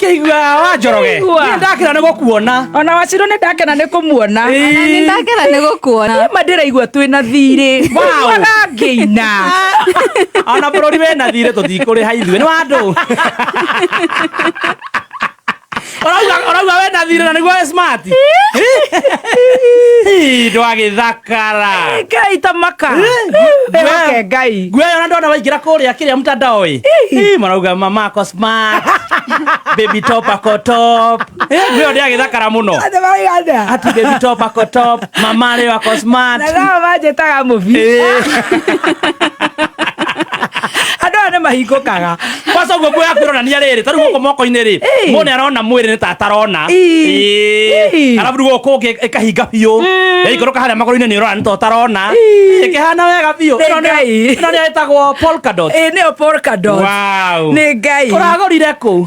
Ndũrakĩigua wa Njoroge? Ndĩraigua. Niĩ ndakĩra nĩ gũkuona. Ona Wacirũ nĩ ndakena nĩ kũmuona. Ona nĩ ndakena nĩ gũkuona. Ma ndĩraigua twĩna thirĩ. Wow. Nguaga ngĩina. Ona bũrũri wĩna thirĩ tũtikũrĩha ithuĩ nĩ wa andũ. Ũrauga wĩna thirĩ na nĩguo wĩ smart. Ii, ndwagĩthakara. Ngai tamaka. Wĩhoke Ngai. Guoya ona ndona waingĩra kũrĩa kĩrĩa mtandao ĩ. Ii, marauga mama ako smart. Baby top ako top. Guoya ndĩagĩthakara mũno. Andũ marauga atĩa? Ati baby top ako top, mama rĩo ako smart. Na nao manjĩtaga mũbi. Andũ aya nĩ mahingũkaga. Kwanza ũguo nguo yaku ĩronania rĩrĩ ta rĩu gũkũ moko-inĩ rĩ Ĩĩ. mũndũ nĩarona mwĩrĩ nĩ ta atarona Ĩĩ. Ĩĩ. Arabu rĩu gũkũ ũngĩ ĩkahinga biũ ĩikũrũka harĩa magũrũ-inĩ nĩ ũrona nĩ ta ũtarona Ĩĩ. ĩkĩhana wega biũ Nĩ Ĩno nĩyo- Ngai. ĩno nĩyo ĩtagwo polka dot Ĩĩ nĩyo polka dot. Wow. Nĩ Ngai. Ũragũrire kũ?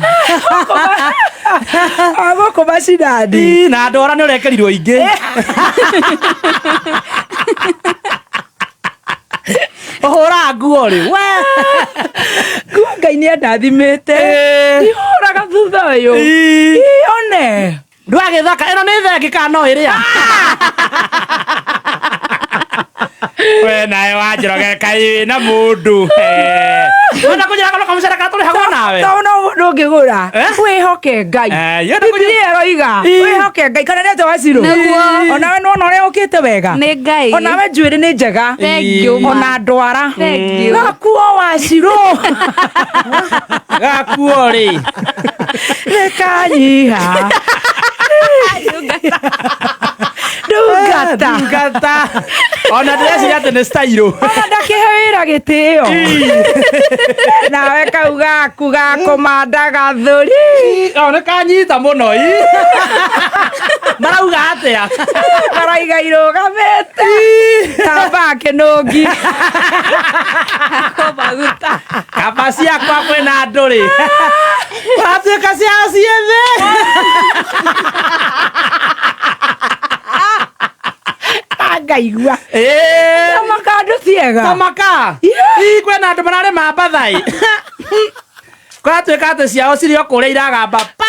O gũkũ macinani. Ĩĩ, na ndwara nĩ ũrekerirwo ingĩ ũhũraga nguo rĩ we Nguo Ngai nĩ andathimĩte. Ĩĩ. Ndihũraga thutha ũyũ. Ĩĩ. Ĩĩ, one. Ndwagĩthaka ĩno nĩ thengi kana no ĩrĩa we nawe wanjoroge kaĩ wĩna mũndũ wenda kũnjĩra kono kamũcere karĩa tũrĩhagwo nawe To no mũndũ ũngĩgũra. Eh? Wĩhoke Ngai. Eh, yenda kũnjĩra- Bibilia ĩroiga Ĩĩ. wĩhoke Ngai kana nĩ atĩa Wacirũ? Nĩguo. Onawe nĩwona ũrĩa ũkĩte wega. Nĩ Ngai. Onawe njuĩrĩ nĩ njega. Thank you, ma. Ona ndwara. Thank you. Gakuo Wacirũ. Gakuo rĩ. Nĩkanyiha. Ndungata. Ndungata. Ona ndĩreciria atĩ nĩ style. Ona ndakĩhe wĩra gĩtĩo. Nawe kau gaku gakũmanda gathũri. O nĩ kanyita mũno ii. Marauga atĩa? Maraiga irũgamĩte. Ta mbaa kĩnũngi. Maguta. Kaba ciakwa kwĩna andũ rĩ. Watuĩka ciao ciĩ thĩ. Ngaigua. Ĩĩ. Tamaka andũ tiega. Tamaka. Yeah. Ii kwĩna andũ mararĩma mbathai. Kwatuĩka atĩ ciao cirĩ o kũrĩa iragamba pa.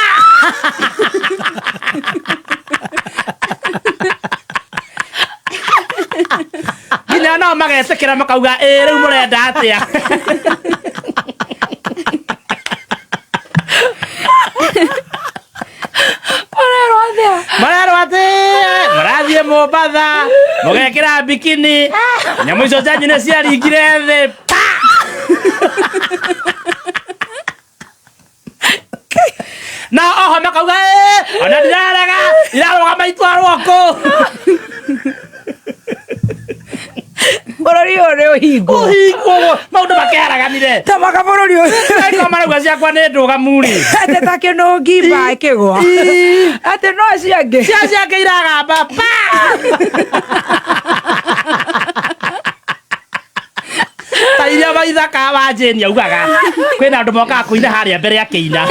Nginya nao magetĩkĩra makauga ĩ rĩu mũrenda atĩa. Marerwo atĩa? Marerwo atĩ mũrathiĩ Mombatha mũgekĩra bikini nyamũ icio cianyu nĩ ciaringire thĩ pa. Na oho makauga "Ĩ, ona ndirarega irarũgama itwarwo kũ." Bũrũri ũyũ nĩ ũhingwo. Ũhingwo maũndũ makĩharaganire. Tamaka bũrũri ũyũ. Angĩkorwo marauga ciakwa nĩ ndũgamu rĩ. Atĩ ta kĩnũngi mbaa ĩkĩgwa. Atĩ no ciangĩ. Cia ciake iragamba pa. Ta iria maithaka wa Jane augaga kwĩna andũ mokaga kũina harĩa mbere akĩina.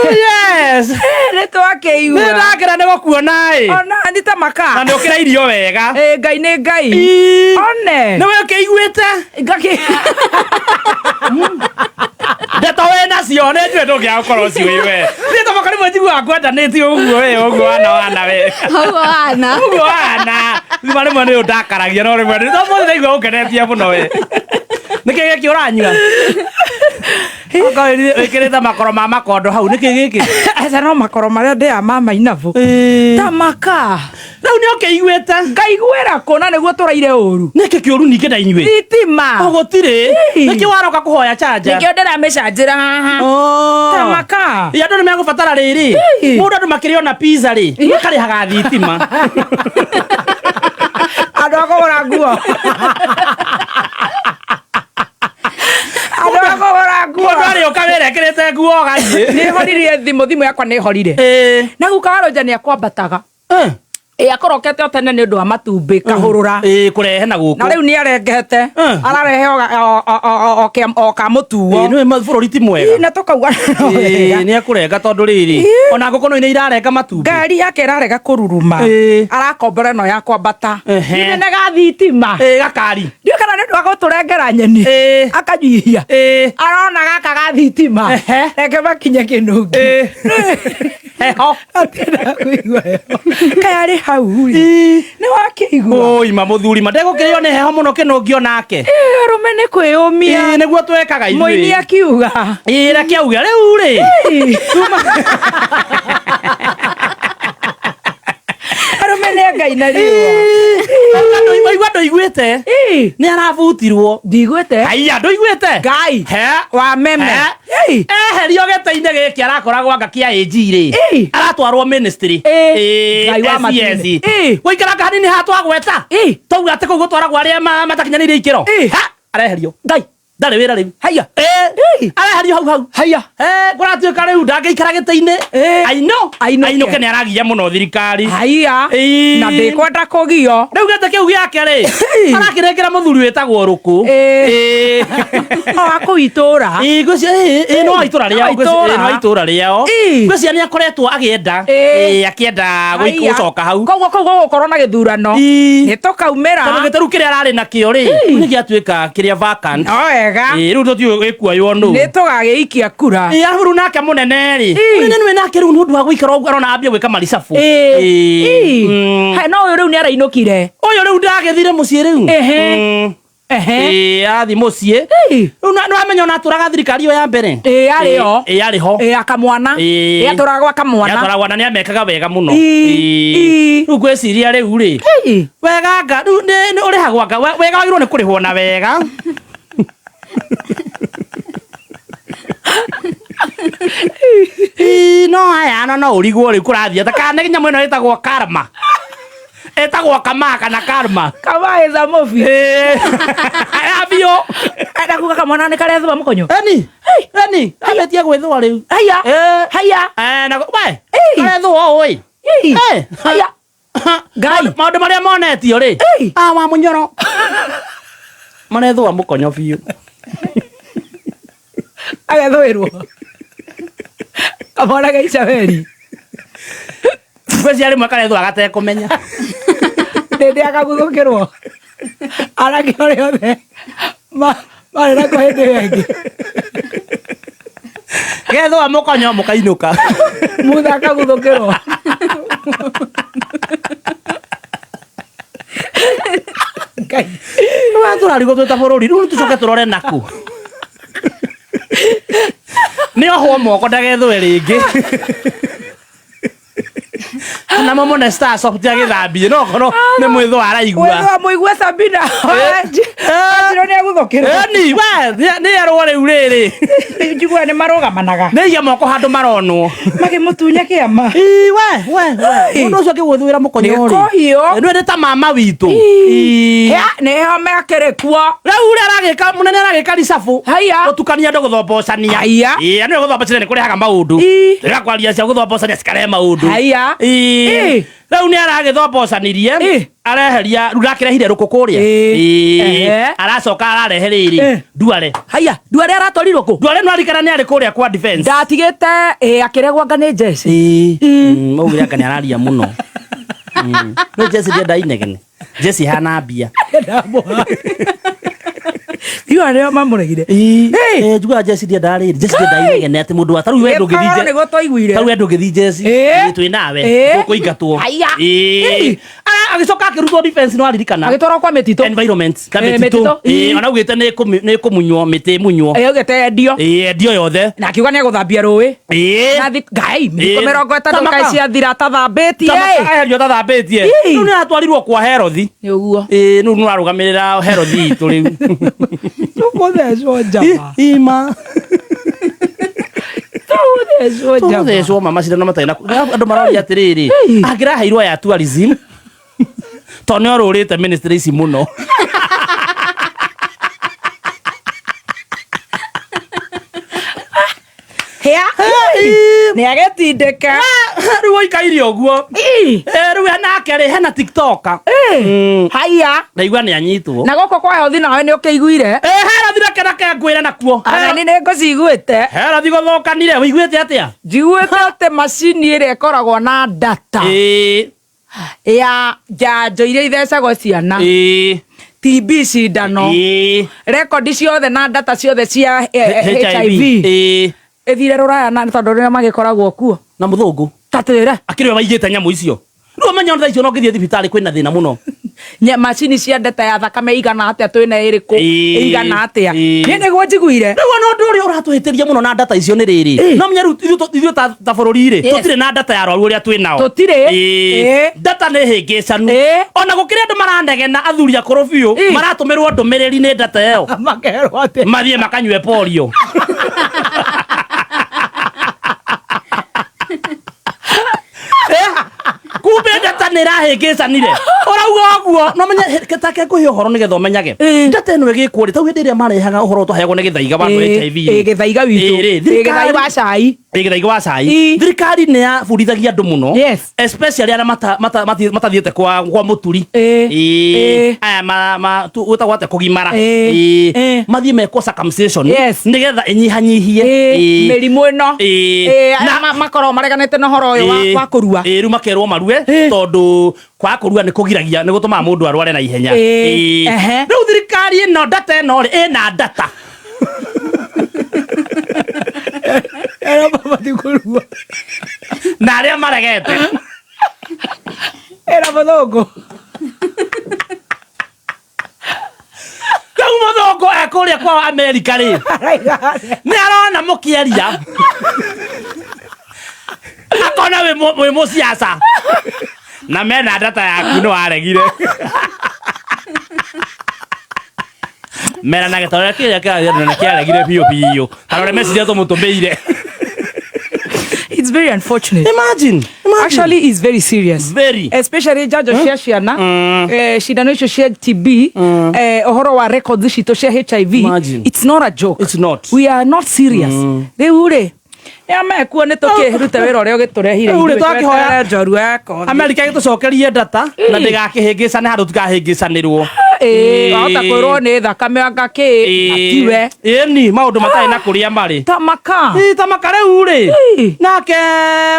Yes. Nĩ twakĩigua. Nĩ ndakĩra nĩ gũkuona ĩ. Ona nĩ tamaka. Na nĩ ũkĩra irio wega. Ĩ Ngai nĩ Ngai. Ii. One. Nĩ we ũkĩiguĩte. Ngakĩ. Ndeto wĩ nacio nĩ njũĩ ndũngĩaga gũkorwo ciũĩ we. Niĩ tamaka rĩmwe njiguaga ngwendanĩtie ũguo we ũguo wana wana we. Ũguo wana. Ũguo wana. Thima rĩmwe nĩ ũndakaragia no rĩmwe nĩ ũmũthĩ ndaigua ũngenetie mũno we. Nĩkĩ gĩkĩ ũranyua? Okorwo wĩkĩrĩte makoro ma makondo hau nĩkĩ gĩkĩ? Aca no makoro marĩa ndĩaga ma mainabu. Tamaka. Rĩu nĩ ũkĩiguĩte. Ngaiguĩra kũ na nĩguo tũraire ũru. Nĩkĩ kĩũru ningĩ na inyuĩ? Thitima. O gũtirĩ. Ii. Nĩkĩ waroka kũhoya chanja? Nĩkĩo ndĩramĩcanjĩra haha. Oh. Tamaka. Ĩ, andũ nĩ megũbatara rĩrĩ. Ii. Mũndũ andũ makĩrĩ ona pizza rĩ, makarĩhaga thitima. Andũ a kũgũra nguo. Andũ a kũgũra nguo. Mũndũ arĩũka wĩra ekĩrĩte nguo ũgathiĩ. Nĩ horirie thimũ, thimũ yakwa nĩ horire. Ĩ. Na guka wa Roger nĩ akwambataga. Eh. Ĩ akorokete o tene nĩ ũndũ wa matumbĩ kahũrũra. Ĩ kũrehe na gũkũ. Na rĩu nĩ arengete. Eh. Ararehe o ka mũtuo. Ĩ, nĩwe bũrũri ti mwega. Ĩ, na tũkauga no Ĩ, wega. nĩ ekũrenga tondũ rĩrĩ ona ngũkũ no nĩ irarenga matumbĩ. Ngari yake ĩrarega kũruruma. Ĩ. Arakombora ĩno ya kwambata. Ehe. Nĩ ga thitima. Ĩ, gakari. Ndiũĩ kana nĩ Wa gũtũrengera nyeni Ĩĩ. akanyihia Ĩĩ. arona gaka ga thitima Ehe. reke makinye kĩnungi Ĩĩ. Heho. Atĩenda kũigua heho kaĩ arĩ hau rĩ nĩ wakĩigua Oi ma mũthuri ma ndegũkĩrĩo nĩ heho mũno kĩnũngio nake. Ĩĩ, arũme nĩ kwĩyũmia Ĩĩ nĩguo twekaga ithuĩ. mũini akiuga Ĩĩ reke auge rĩu rĩ. arũme nĩ ngai na riũa Waigua ndũiguĩte? Ĩĩ, Nĩ arabutirwo. ndiguĩte Haiya ndũiguĩte? ngai He. wa meme He. Ĩĩ. Eherio gĩtĩ-inĩ gĩkĩ arakoragwo anga kĩa AG rĩ. Ĩĩ. Aratwarwo ministry. Ĩĩ. Ĩĩ, Ngai wa SES. matu-inĩ. Ĩĩ. Gũikara hanini haha twagweta. Ĩĩ. Twauga atĩ kũu gũtwaragwo arĩa matakinyanĩirie ikĩro. Ĩĩ. Ha, areherio. ngai Ndarĩ wĩra rĩu. haiya Ĩĩ. Ĩĩ. Areherio hau hau. haiya Eh, kũratuĩka rĩu ndangĩikara gĩtĩ-inĩ. Ĩĩ. Aino. Ainũke. Ainũke nĩ aragia mũno thirikari. haiya Ĩĩ. na ndĩkwenda kũgio Rĩu gĩtĩ kĩu gĩake rĩ, arakĩnengera mũthuri wĩtagwo Rũkũ. Ĩĩ. Ĩĩ. o akũu itũra Ĩĩ, ngwĩciria ĩĩ, ĩĩ, no wa itũra rĩao, No wa ngwĩciria, ĩĩ, no wa itũra. itũra rĩao. Ĩĩ. Ngwĩciria nĩ akoretwo agĩenda. Ĩĩ. Ĩĩ, akĩenda Haiya. gũcoka hau. koguo kũu gũgũkorwo na gĩthurano Ĩĩ. nĩ tũkaumĩra Tondũ gĩtĩ rĩu kĩrĩa ararĩ nakĩo rĩ, nĩ gĩatuĩka kĩrĩa vacant. no wega Ĩĩ, rĩu tũtiũĩ gĩkuoywo nũ. nĩ tũgagĩikia kura Ĩĩ, arabu rĩu nake mũnene rĩ, Ĩĩ. mũnene nĩwe nake rĩu nĩ ũndũ wa gũikara ũguo arona ambia gwĩka maricabu. Ĩĩ. Ĩĩ. Ĩĩ. Mm. Hai, no ũyũ rĩu nĩ arainũkire Ũyũ rĩu ndagĩthire mũciĩ rĩu. Ehe. Mm. Ehe. Ĩĩ, athiĩ mũciĩ. Ĩĩ. Rĩu nĩ wamenya ona atũraga thirikari ĩyo ya mbere. Ĩĩ, yarĩ ho. Ĩĩ, yarĩ ho. Ĩĩ, akamwana Ĩĩ. Ĩĩ, atũraga gwa kamwana Yatwaragwo na nĩ amekaga wega mũno. Ĩĩ. Ĩĩ. Ĩĩ. Rĩu ngwĩciria rĩu rĩ. Ĩĩ. Wega anga rĩu nĩ ũrĩhagwo anga wega wagĩrĩirwo nĩ kũrĩhwo na wega. Ĩĩ, no aya no no ũrigwo rĩu kũrathiĩ atĩa kana nĩ nyamũ ĩno ĩtagwo karma. Ĩtagwo kamaa kana karma. Kama is a movie. Ĩĩ. Aya biũ. Enda kuga kamwana nĩ karethũa mũkonyo Eni. Eni, ambĩtie gwĩthũa rĩu. haiya Ĩĩ. haiya Eh, na we. Ĩĩ. Karethũa ũĩ. Ĩĩ. Eh. haiya Ngai. Maũndũ marĩa monetio rĩ. Ĩĩ. Ah, wa mũnyoro. Marethũa mũkonyo biũ. Agethũĩrwo kamwana ga Isabeli Ngwĩciria rĩmwe karethũa gatekũmenya. ndĩndĩ akaguthũkĩrwo anake arĩa othe marĩ nako hĩndĩ ĩyo ĩngĩ Gethũa mũkonyo mũkainũka. mutha akaguthũkĩrwo Ngai. Rĩu tũrarigwo twĩ ta bũrũri rĩu tũcoke tũrore naku. Nĩ ohwo moko ndagethũe rĩngĩ. Kana mamone star soft agĩthambie no korwo nĩ mwĩthũa araigua. Wĩthũa mũigue Sabina Wanjirũ nĩ aguthũkĩrwo Eni we nĩ erwo rĩu rĩrĩ. njiguaga nĩ marũgamanaga Nĩ aiga moko handũ maronwo. magĩmũtunya kĩama Ii, we we we Ii. Mũndũ ũcio akĩgwĩthũĩra mũkonyo Nĩ rĩ. kũhiũ. Nĩ nĩ ta mama witũ. Ii. Hĩa, nĩho mekĩrĩ kuo Rĩu ũrĩa aragĩka mũnene aragĩka ricabu. Haiya. Gũtukania andũ gũthombocania. Haiya. Ii, nĩwe gũthombocania nĩ kũrehaga maũndũ. Ii. Rĩrĩa kwaria cia gũthombocania cikarehe maũndũ. Haiya. Ii. Ii. Rĩu nĩ aragĩthombocanirie. Ii. Areheria rĩu ndakĩrehire rũkũ kũrĩa. Ii. Ii. Ehe. Aracoka ararehe rĩrĩ. Eh. Nduare. haiya nduare aratwarirwo kũ Nduare nĩ arikana nĩ arĩ kũrĩa kwa defense. ndatigĩte ĩ akĩregwo anga nĩ jeci Ii. Maugire anga nĩ araria mũno. No Jesse ndenda inegene. Jesse hana mbia. Iwa nĩo mamũregire Ii. Hey. Eh, njugaga Jesse ndenda rĩrĩ. Jesse ndenda inegene atĩ mũndũ wa tarĩu we ndũngĩthiĩ Gĩkoro nĩguo twaiguire Tarĩu we ndũngĩthiĩ Jesse. Ĩĩ. Ĩĩ, twĩ nawe. Ĩĩ. Tũkũingatwo. Haiya. Ĩĩ. Ĩĩ. Agĩcoka akĩrutwo defense nĩ waririkana. agĩtwarwo kwa mĩtitũ Environment. Ka Ĩĩ, mĩtitũ. mĩtitũ. Ĩĩ, ona augĩte nĩ kũmunywo mĩtĩ ĩmunywo. Ĩ, augĩte endio Ĩĩ, endio yothe. na akiuga nĩ egũthambia rũĩ Ĩĩ. na ngai mĩthiko Ĩĩ. mĩrongo ĩtatũ Tamaka. kaĩ ciathira atathambĩtie Tamaka eherio atathambĩtie. Ĩĩ. Rĩu nĩ aratwarirwo kwa Herothi. nĩ ũguo Ĩĩ, rĩu nĩ ũrarũgamĩrĩra Herothi itũ rĩu. tũkũthecwo njama Ima. tũgũthecwo njama Tũgũthecwo mama cindano matarĩ na andũ maroria atĩrĩrĩ Ĩĩ. angĩraheirwo ya tourism tondũ nĩ orũrĩte ministry ici mũno. Hĩa. Nĩ agĩtindĩka Rĩu ũikaire ũguo. Ĩĩ. Eh, Rĩu nake rĩ hena tiktoker. Ĩĩ. Haiya Ndaigua nĩ anyitwo. na gũkũ kwa Herothi nawe nĩ ũkĩiguire Eh, Herothi reke reke ngwĩre nakuo. ageni nĩ ngũciguĩte Herothi gũthũkanire ũiguĩte atĩa? njiguĩte atĩ macini ĩrĩa ĩkoragwo na data Ĩĩ. ya njanjo iria ithecagwo ciana Ĩĩ. ti TB cindano Ĩĩ. rekondi ciothe na data ciothe cia HIV Ĩĩ. ĩthire rũraya na tondũ nĩo magĩkoragwo kuo Na mũthũngũ tatwĩre akĩrĩ we waigĩte nyamũ icio. Rĩu ũmenye ona thaa icio no ũngĩthiĩ thibitarĩ kwĩna thĩna mũno. Macini cia data ya thakame igana atĩa twĩna ĩrĩkũ Ĩĩ. igana atĩa Ĩĩ. niĩ nĩguo njiguire. Rĩu ona ũndũ ũrĩa ũratũhĩtĩria mũno na data icio nĩ rĩrĩ. Ĩĩ. No menye rĩu ithuĩ ta bũrũri rĩ Yes. tũtirĩ na data ya arwaru ũrĩa twĩ nao. Tũtirĩ. Ĩĩ. Ĩĩ. Data nĩ hĩngĩcanu. Ĩĩ. Ona gũkĩrĩ andũ maranegena athuri akũrũ biũ Ĩĩ. maratũmĩrwo ndũmĩrĩri nĩ data ĩyo. Makerwo atĩ Mathiĩ makanyue polio. Kumbe data nä rahängäcanire å rauga å guo no menye take ngå he å horo nä getha å menyage Ĩĩ. data ä no ä gä kwo rä tau hä ndä ä rä a marehaga å horo twaheagwo nä gä thaiga wa Ĩĩ, HIV ĩĩ, gĩthaiga witũ. Ĩĩ, rĩ, Ĩĩ, gĩthaiga wa cai. Ĩĩ, gĩthaiga wa cai Ĩĩ. Thirikari nä yabundithagia andå må no Yes. Especially arĩa matathiĩte kwa mũturi. Ĩĩ. Ĩĩ. Ĩĩ. Aya gwĩtagwo atĩa kũgimara. Ĩĩ. Ĩĩ. Ĩĩ. Mathiĩ mekwo circumcision Yes. nĩgetha ĩnyihanyihie. Ĩĩ, Ĩĩ. mĩrimũ ĩno. Ĩĩ. Ĩĩ, aya makoragwo mareganĩte na ũhoro ũyũ wa kũrua. Ĩĩ, rĩu makerwo marue Ĩĩ. tondũ kwaga kũrua nĩ kũgiragia nĩ gũtũmaga mũndũ arware na ihenya. Ĩĩ. Ĩĩ. Ehe. Rĩu thirikari ĩno data ĩno rĩ ĩna data. Arĩa mabatiĩ kũrua. Na arĩa maregete. Ĩra mũthũngũ. Rĩu mũthũngũ e kũrĩa kwao Amerika rĩ nĩ arona mũkĩaria akona wĩ mũciaca na mena data yaku nĩ waregire meranage tarora kĩrĩa kĩrathiĩ na kĩaregire biũ biũ tarora meciria tũmũtũmĩire. It's very unfortunate. Imagine, imagine. Actually, it's very serious. Very. Especially njanjo cia ciana, cindano icio cia TB, ũhoro wa records citũ cia HIV. Imagine. It's not a joke. It's not. We are not serious. Rĩu rĩ nĩa mekuo nĩ tũkĩrute wĩra ũrĩa ũgĩtũrehire Rĩu rĩ, ithuĩ, twakĩhoya- tweterere njorua yakwa. Amerika gĩtũcokerie data na ndĩgakĩhĩngĩcane handũ tũkahĩngĩcanĩrwo. Ĩĩ, wahota kwĩrwo nĩ thakame anga kĩ na tiwe. Ĩni maũndũ matarĩ na kũrĩa marĩ. Tamaka. Ĩ, tamaka rĩu rĩ Ĩ. nake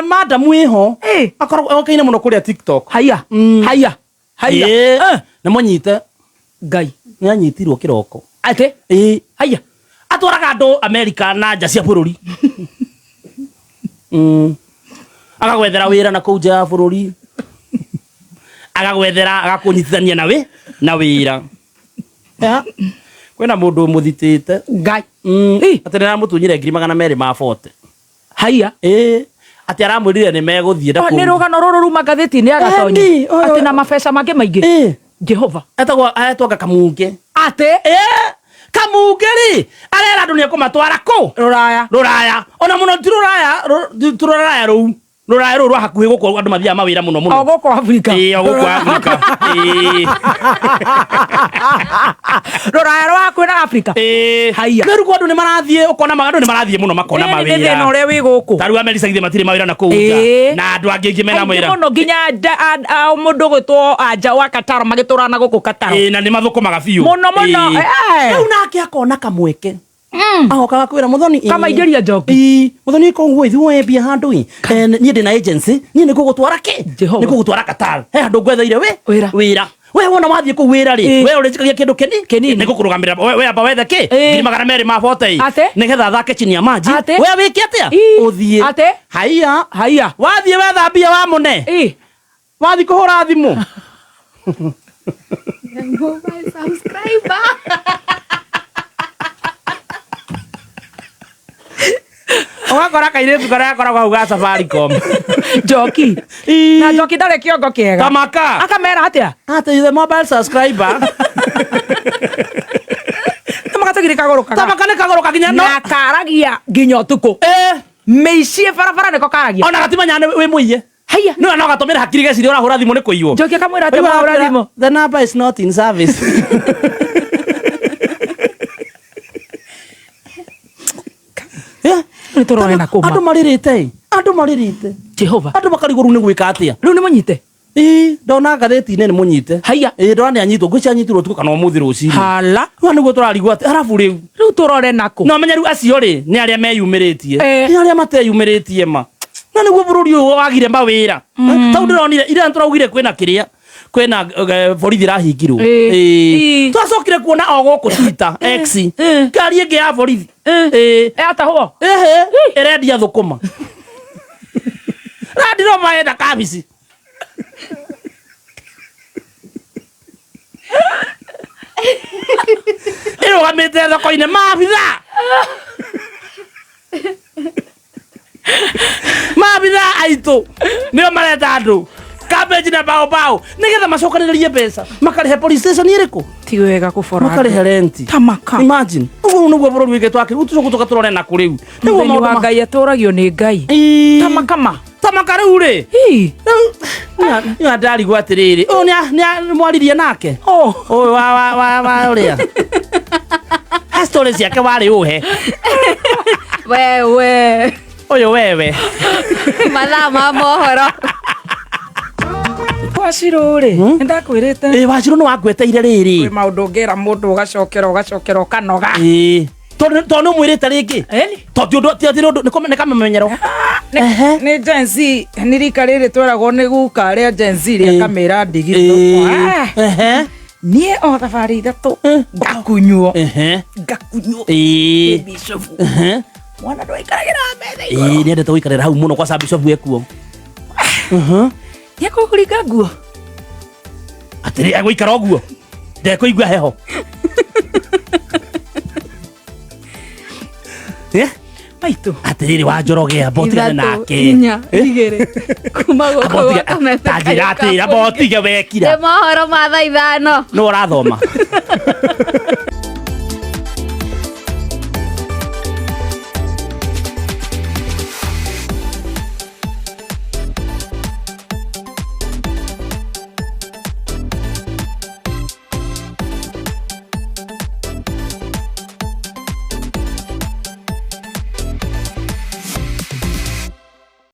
madamu ĩho Ĩ. akoragwo okaine mũno kũrĩa TikTok. Haya haya haya. Ĩ, nĩ mũnyite. Ngai. Nĩ anyitirwo kĩroko. Atĩ Ĩ. haya. Atwaraga andũ Amerika na nja cia bũrũri. Agagwethera wĩra na kũu nja ya bũrũri agagwethera agakũnyitithania na wĩ na wĩra. Ya. Kwĩna mũndũ ũmũthitĩte. Ngai. Ĩ. Atĩ nĩaramũtunyire 240,000. Haya. Ĩ, atĩ aramwĩrire nĩ megũthiĩ na Nĩ kũu. rũgano rũrũ ruma ngathĩti-inĩ ya Gatonye Ĩni, ũyũ- atĩ na mabeca mangĩ maingĩ. Ĩ. Jehova. Etagwo aretwanga Kamunge. Atĩ Ĩ, Kamunge rĩ arera andũ nĩekũmatwara kũ rũraya. Rũraya ona mũno ti rũraya ti rũraya rũu rũraya rũu rwa hakuhĩ gũkũ andũ mathiaga mawĩra mũno O mũno. gũkũ Afrika. Ĩ, o gũkũ Afrika. Ĩ. Rũraya rwa hakuhĩ na Afrika. Ĩ. Haiya. Rĩu kwa andũ nĩ marathiĩ ũkona andũ nĩ marathiĩ mũno makona Ĩni nĩ thĩna mawĩra. ũrĩa wĩ gũkũ. Ta rĩu Amerika githĩ matirĩ mawĩra na kũu nja. Ĩ. Na andũ angĩ aingĩ mena Aingĩ mawĩra. mũno nginya mũndũ gwĩtwo anja wa Kataro magĩtũra na gũkũ Kataro. Ĩ, na nĩ mathũkũmaga biũ. Mũno, mũno. Ĩ. Eh. Rĩu nake akona kamweke. Agoka gakwĩra Muthoni ĩ. Kamaingĩria njoki. Ĩ, Muthoni ko nguo ithuĩ mbia handũ ĩ. Niĩ ndĩ na agency niĩ nĩ ngũgũtwara kĩ Jehova. nĩ ngũgũtwara Qatar he handũ ngwetheire wĩ Wĩra. wĩra we wona wathiĩ kũu wĩra rĩ Ĩ. we ũrĩnjikagia kĩndũ kĩni Kĩnini. nĩ ngũkũrũgamĩrĩra we amba wethe kĩ Ĩ. 240,000 Atĩ? nĩgetha athake chini ya maji Atĩ? we wĩke atĩa Ĩ. ũthiĩ Atĩ? haiya Haiya. wathiĩ wetha mbia wa mũne Ĩ. wathiĩ kũhũra thimũ Mobile subscriber. Ũgakora kairĩtu karĩa gakoragwo hau ga Safaricom. Njoki. Ĩ. Na Njoki ndarĩ kĩongo kĩega. Tamaka. Akamera atĩa? Atĩ the mobile subscriber. Tamaka tũgirĩ kagũrũkaga. Tamaka nĩ kagũrũka nginya no. Na karagia nginya ũtukũ. Ĩ. Mĩici barabara nĩko karagia. Ona gatimenya nĩ wĩ mũiye. Haiya. Nĩ no gatũmĩre hakiri geciria ũrahũra thimũ nĩ kũiywo. Njoki akamwĩra atĩ wahũra thimũ. The number is not in service. Yeah. Nĩ tũrore na kũma. Andũ marĩrĩte ĩ. Andũ marĩrĩte. Jehova. Andũ makarigwo rĩu nĩ gwĩka atĩa. Rĩu nĩ mũnyite. Ĩ, ndona ngathĩti-inĩ nĩ mũnyite. Haiya. Ĩ, ndona nĩ anyitwo, ngwĩciria anyitirwo ũtukũ kana ũmũthĩ rũcinĩ. Hala. Rĩu nĩguo tũrarigwo atĩ arabu rĩu. Rĩu tũrore nakũ. No menye rĩu acio rĩ nĩ arĩa meyumĩrĩtie. Eh. Nĩ arĩa mateyumĩrĩtie ma. Na nĩguo bũrũri ũyũ wagire mawĩra. Tau ndĩronire ira nĩtũraugire kwĩna kĩrĩa kwĩna borithi irahingirwo. Eh. Ĩ. Ĩ. Twacoka Ndĩracokire kuona o gũkũ Twitter X ngari ĩngĩ ya borithi. Ĩĩ. Yatahwo. Ehe, ĩrendia thũkũma. Land Rover ĩna kabici. Ĩrũgamĩte thoko-inĩ maabitha. Maabitha aitũ nĩo mareta andũ cabbage na bao bao nĩgetha macokanĩrĩrie mbeca makarĩhe police station ĩrĩkũ? Ti wega kũbora. Makarĩhe renti. Tamaka. Imagine. Ũguo nĩguo bũrũri wĩkĩtwo akĩ tũcoke tũka tũrore na kũ rĩu. Nĩguo Mũthenya wa maũndũ ma Ngai atũragio nĩ Ngai. Ĩĩ. Tamakama. Tamaka rĩu rĩ. Hii. Rĩu nĩ ndarigwo atĩrĩrĩ ũyũ nĩ mwaririe nake Oh. ũyũ wa wa wa wa ũrĩa story ciake warĩ ũhe Wewe. ũyũ wewe. Mathaa ma mohoro. Wacirũ rĩ, nĩ ndakwĩrĩte. Ĩ wacirũ nĩ wangweteire Kwĩ rĩrĩ. maũndũ ũngĩra mũndũ ũgacokera ũgacokera ũkanoga. Ĩ tondũ nĩ ũmwĩrĩte rĩngĩ. Ĩni. To ti ũndũ ti atĩ nĩ ũndũ nĩ kamenyero. Nĩ Gen Z, nĩ rika rĩrĩ tweragwo nĩ guka rĩa Gen Z rĩa kamĩra ndigithũ. Ĩ. Ehe. Niĩ o thabarĩ ithatũ ngakunywo. Ehe. Ngakunywo. Ĩ. Bishop. Ehe. Mwana ndwaikaragĩra metha igũrũ. Ĩ nĩendete gũikarĩra hau mũno kwa Sir Bishop ekuo. Nĩekũringa nguo. Atĩrĩ egũikara ũguo ndekũigua heho. Eh? Maitũ. Atĩrĩrĩ wa Njoroge amba ũtigane Ithatũ, nake. inya, igĩrĩ. Kuma gũkũ Amba ũtige- gwa kameme ta njĩra atĩrĩ amba ũtige wekira. Nĩ mohoro ma thaa ithano. Nĩ ũrathoma.